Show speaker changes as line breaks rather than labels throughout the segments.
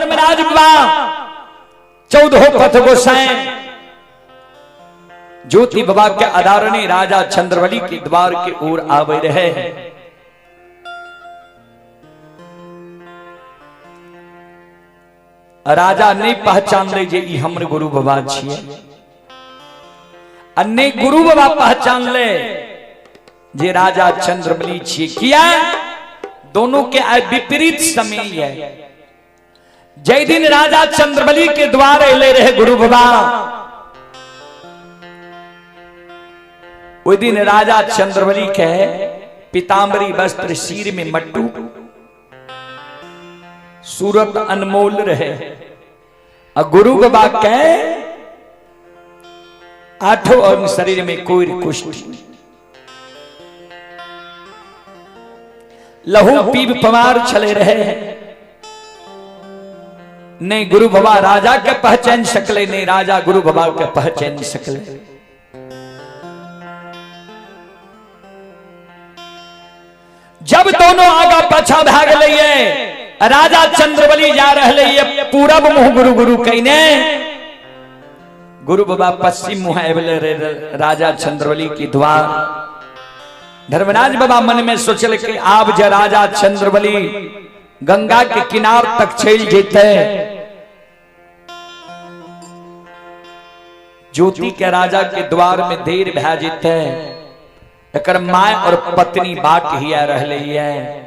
धर्मराज बाबा चौदहो पथ गोसाई ज्योति बाबा के आदरणीय राजा चंद्रबली के द्वार के ओर आवे रहे। राजा नहीं पहचान ले जे ई हमर गुरु बाबा छिए, आ नहीं गुरु बाबा पहचान ले जे राजा चंद्रबली छिए। किया दोनों के आय विपरीत समय है। जय दिन राजा चंद्रबली के द्वार अले रहे गुरु बाबा, ओहि दिन राजा चंद्रबली के पीताम्बरी वस्त्र, सिर में मट्टू, सूरत अनमोल रहे। आ गुरु बाबा के आठों अंग शरीर में कोई कुष्ठ, लहू पीब पवार छले रहे। नहीं गुरु बाबा राजा के पहचान सकले, नहीं राजा गुरु बाबा के पहचान सकले। जब दोनों आगा पाछा भाग लिए, राजा चंद्रबली जा रहे ये पूरब मुंह गुरु गुरु कहने, गुरु बाबा पश्चिम मुंह आबले राजा चंद्रबली की द्वार। धर्मराज बाबा मन में सोचल कि आब जे राजा चंद्रबली गंगा के किनार तक चल जेते, ज्योति के राजा के द्वार में देर भै जेते, एकर my और पत्नी बाट हिया रहले है।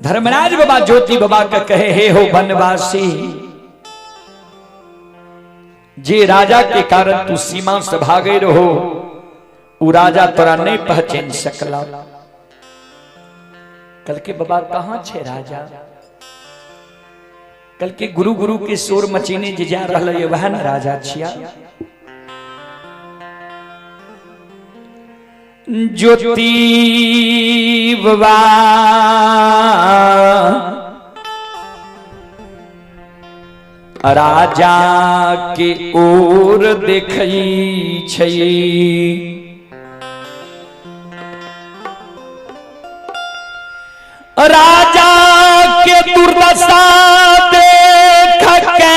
धर्मराज बाबा ज्योति बाबा के कहे, हे हो वनवासी, जे राजा के कारण तू सीमा से भागे रहो, उ राजा तोरा नहीं पहचान सकला। कल के बाबा कहाँ छे राजा? कल के गुरु गुरु के शोर मचीने जे जा रहल है वह न राजा छिया। ज्योति बाबा राजा के ओर देखई छै, राजा के दुर्दशा देख के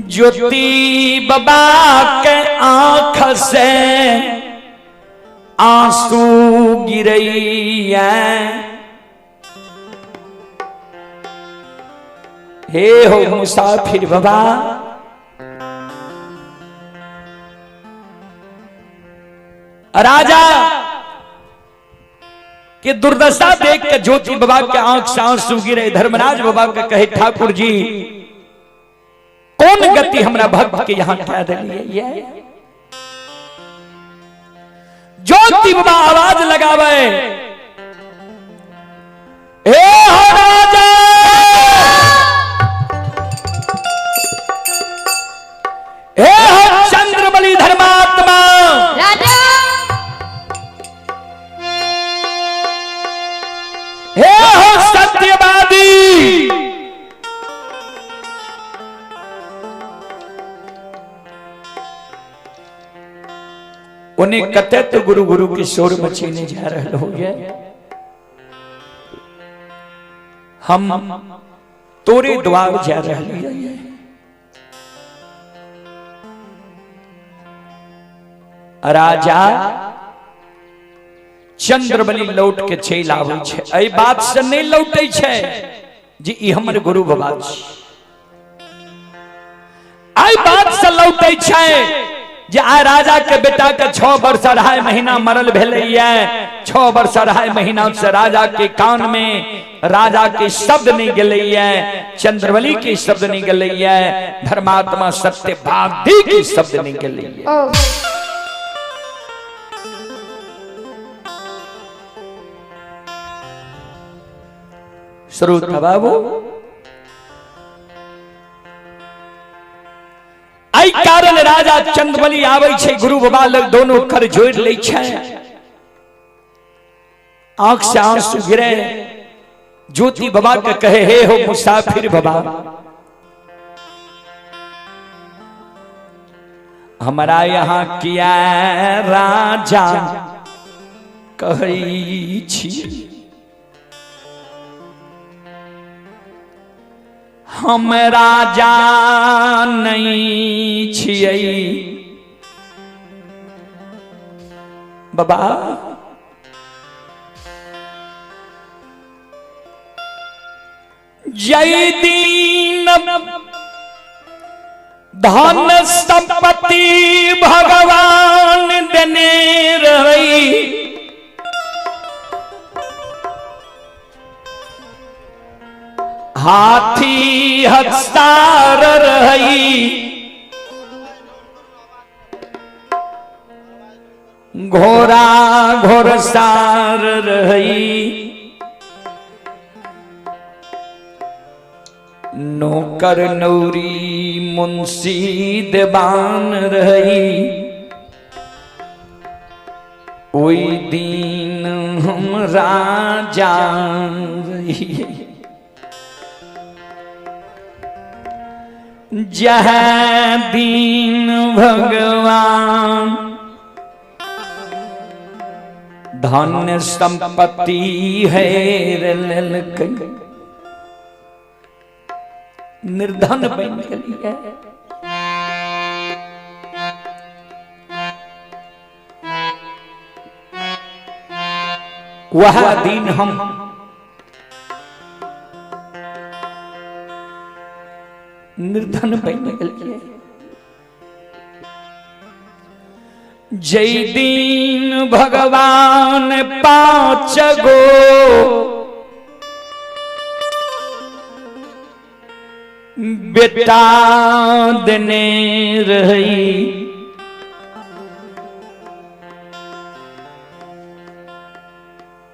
ज्योति बाबा के आंख से आंसू गिरैया। हे हो मुसाफिर बाबा, राजा के दुर्दशा देख के ज्योति बाबा के आंख से आंसू गिरे। धर्मराज बाबा के कहे, ठाकुर जी कौन गति हमरा भक्त के यहां कह दिलिए? ज्योति बाबा आवाज लगावे, हे हो राजा, हे हो चंद्रबली धर्मात्मा,
राजा,
हे हो सत्यवादी, उन्हें कते तो गुरु गुरु के शोर मचेने जा रहे हो गए, हम तोरे द्वार जा रहे हैं। राजा चंद्रबली लौट के चलि आबै छै, एहि बात से नहीं लौटै छै जे ई हमर गुरु बाबा छी, एहि बात से लौटै छै जे आइ राजा के बेटा के 6 वर्ष 2.5 महीना मरल भेलैया, 6 वर्ष 2.5 महीना से राजा के कान में राजा के शब्द नहीं गेलैया, चंद्रबली के शब्द नहीं गेलैया, धर्मात्मा सत्यवादी के शब्द नहीं गेलैया। श्रोता बाबू, एहि कारण राजा चंद्रबली आबै छै गुरु बाबा लग, दोनों कर जोड़ लै छै, आंख से आंसू गिरे। ज्योति बाबा के कहे, हे हो मुसाफिर बाबा, हमरा यहाँ किया राजा कहै छी? हम राजा नहीं छियै बाबा। जय दीन धन संपत्ति भगवान देने रही, हाथी हस्तार रही, घोड़ा घोड़सार रही, नौकर नौरी मुंशी देवान रही, ओई दिन हम राजा रही। जह दिन भगवान धन संपत्ति है लेलकै, निर्धन बन गेलियै। वह दिन हम निर्धन बन गेलियै। जय दिन भगवान पांच गो बेटा देने रही,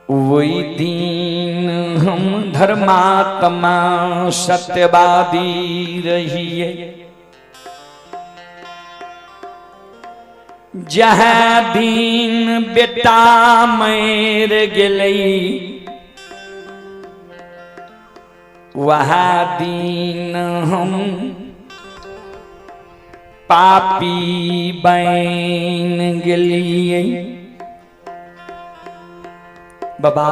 वही दिन हम धर्मात्मा सत्यवादी रहिए। जह दिन बेटा मर गेलै, वह दिन हम पापी बन गेलियै। बाबा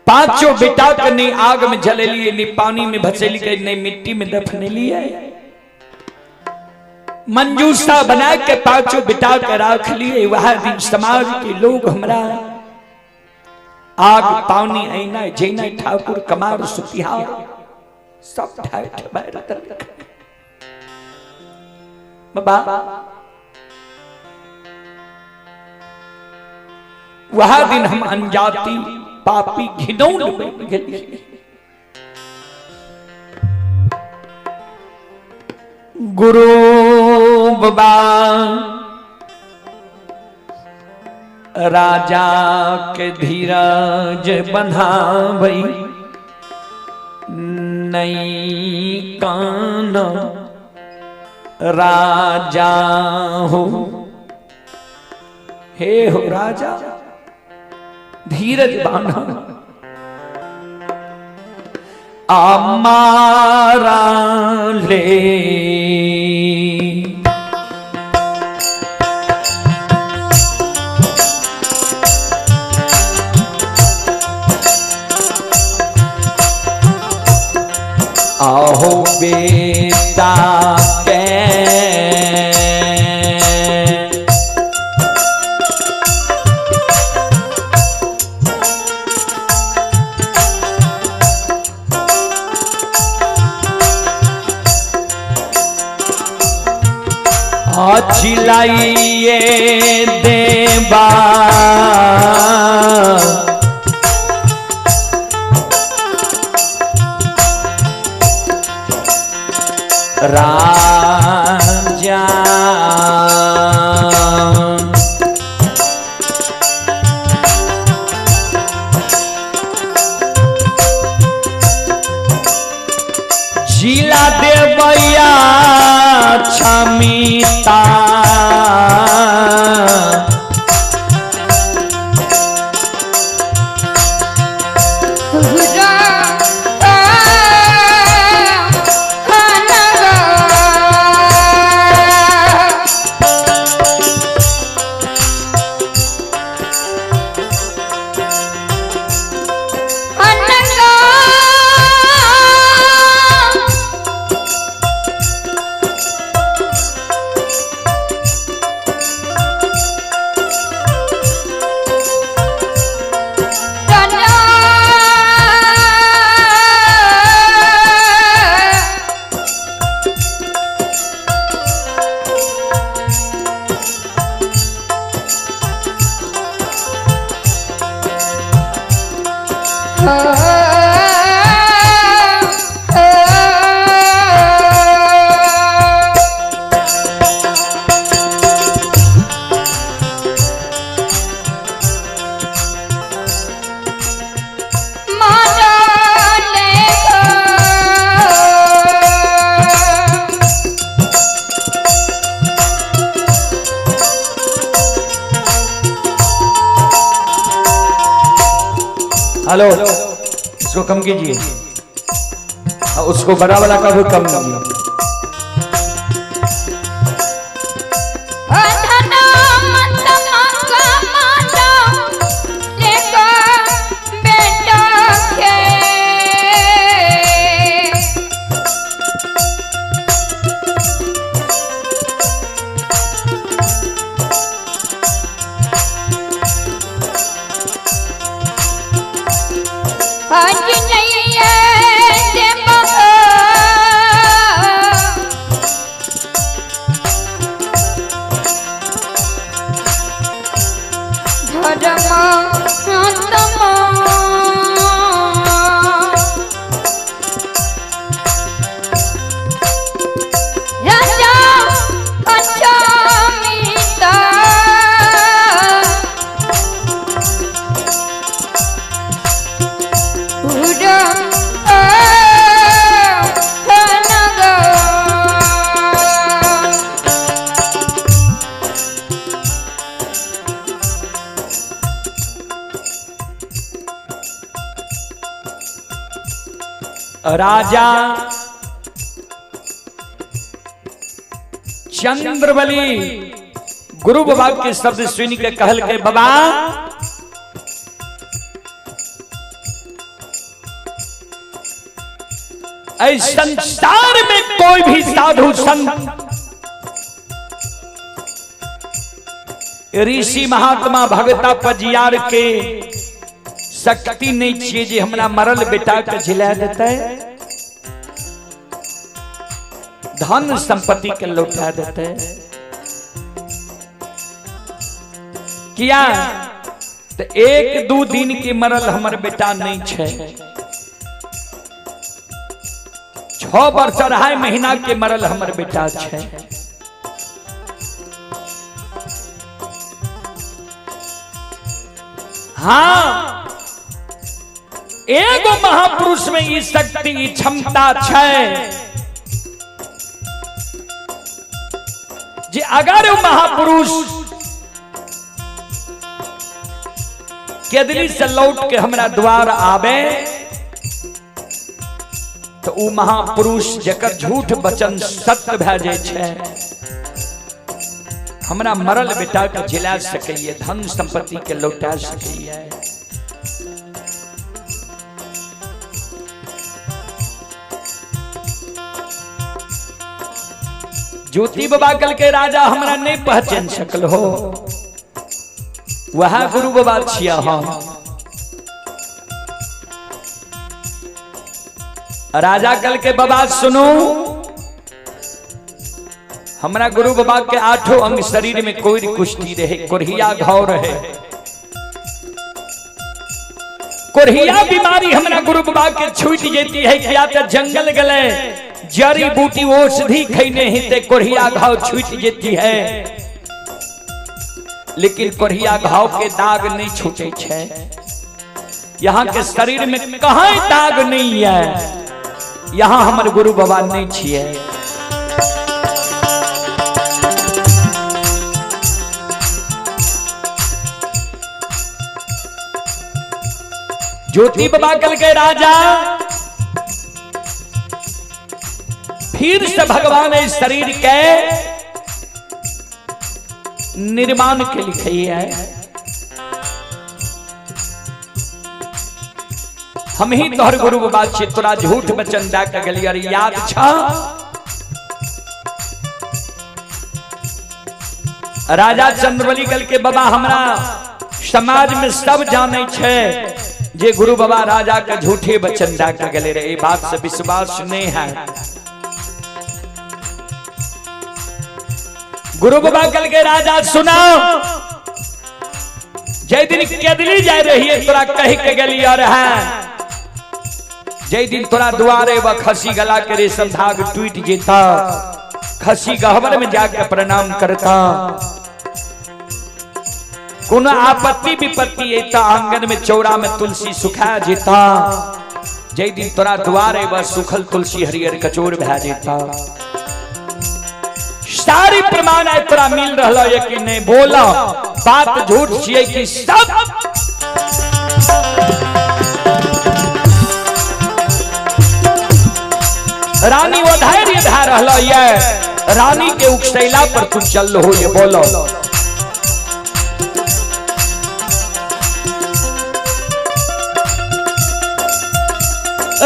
पांचों बेटा के नहीं आग में जलेलिए, नहीं पानी में भसेलिए, नहीं मिट्टी में दफनेलिए, मंजूषा बना के पांचों बेटा के राख लिए। वह दिन समाज के लोग हमरा आग पानी ऐना जैना ठाकुर कमार सुतिहार सब ठाठ बैठ। बाबा वह दिन हम अनजाति पापी घिनौन बन गेलिए। गुरु बाबा राजा के धीरज बंधावई, नई कान राजा हो। हे हो राजा धीरज बांधा, आमारा ले आहो बेटा के चिलाइए देवा राजा जिला देवैया क्षमिता हेलो, इसको कम कीजिए, उसको बड़ा वाला का भी कम कीजिए। राजा चंद्रबली गुरु बाबा के शब्द सुन के कहल के बाबा संसार में कोई भी साधु संत ऋषि महात्मा भगता पजियार के शक्ति नहीं चाहिए जे हमरा मरल बेटा के झिला देते, धन संपत्ति के लौटा देते। किया तो एक दो दिन के मरल हमर बेटा नहीं छे, 6 वर्ष 2.5 महीना के मरल हमर बेटा छे। हाँ, एगो महापुरुष में ई शक्ति ई क्षमता छै जे अगर महापुरुष केदली से लौट के हमरा द्वार आवे तो उ महापुरुष जकर झूठ वचन सत्य भए जाय छै, हमरा मरल बेटा के जिला सकैए, धन संपत्ति के लौटा सकैए। ज्योति बाबा कल के राजा हमरा नहीं पहचान सकल हो, वह गुरु बाबा छिया हम। राजा कल के बाबा सुनू, हमरा गुरु बाबा के 8 अंग शरीर में कोई कुश्ती रहे, कोढ़िया घाव रहे, कोढ़िया बीमारी हमरा गुरु बाबा के छूट जेती है। क्या तो जंगल गले जड़ी बूटी औषधि खैने हिते कोढ़िया घाव छूट जेती है, लेकिन कोढ़िया घाव के दाग नहीं छूटे छे। यहाँ के शरीर में कहीं दाग नहीं है, यहाँ हमर गुरु बाबा नहीं छिए। ज्योति बाबा कल के राजा फिर से भगवान इस शरीर के निर्माण के लिखे है। हम ही तोहर गुरु बाबा छी, तोरा झूठ वचन दए के गेलियै, अरे याद छ? राजा चंद्रबली कल के बाबा हमरा समाज में सब जाने छे जे गुरु बाबा राजा के झूठे वचन दए के गेले रे, बात से विश्वास नहीं है। गुरु बाबा कल के राजा सुनाओ, जय दिन केदली जाय रही तोरा कह के गेली और है, जय दिन तोरा दुआरे व खसी गला के रेशम धाग टूट जेता, खसी गहबर में जाके प्रणाम करता, कोनो आपत्ति विपत्ति एता आंगन में चौरा में तुलसी सुखा जेता, जय दिन तोरा दुआरे व सुखल तुलसी हरियर कचोर भा जेता। सारी प्रमाण आय तोरा मिल रहा है कि नहीं? बोला बात झूठ छिए कि सब? रानी वो धैर्य भए रहल ये। रानी के उकसैला पर तू चल हो, ये बोलो।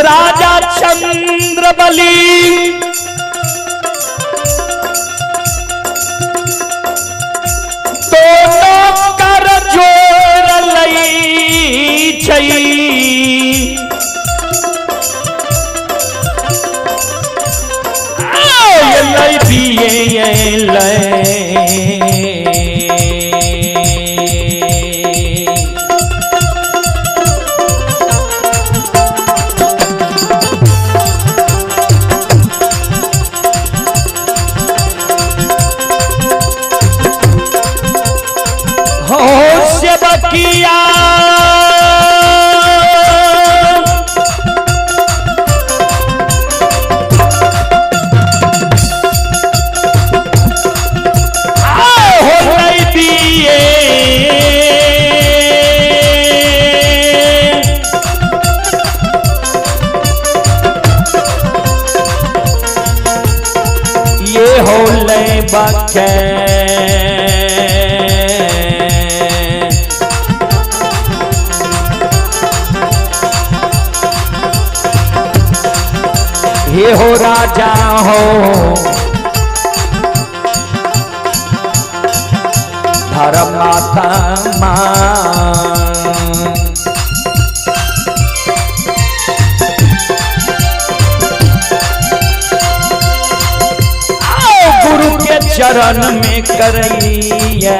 राजा चंद्रबली दोनों कर जोड़ लई छई। लई पिए लई हो सेवकिया हो लई पिए ये हो ले बके ये हो राजा हो धर्म माता मां। आओ गुरु के चरण में करिए।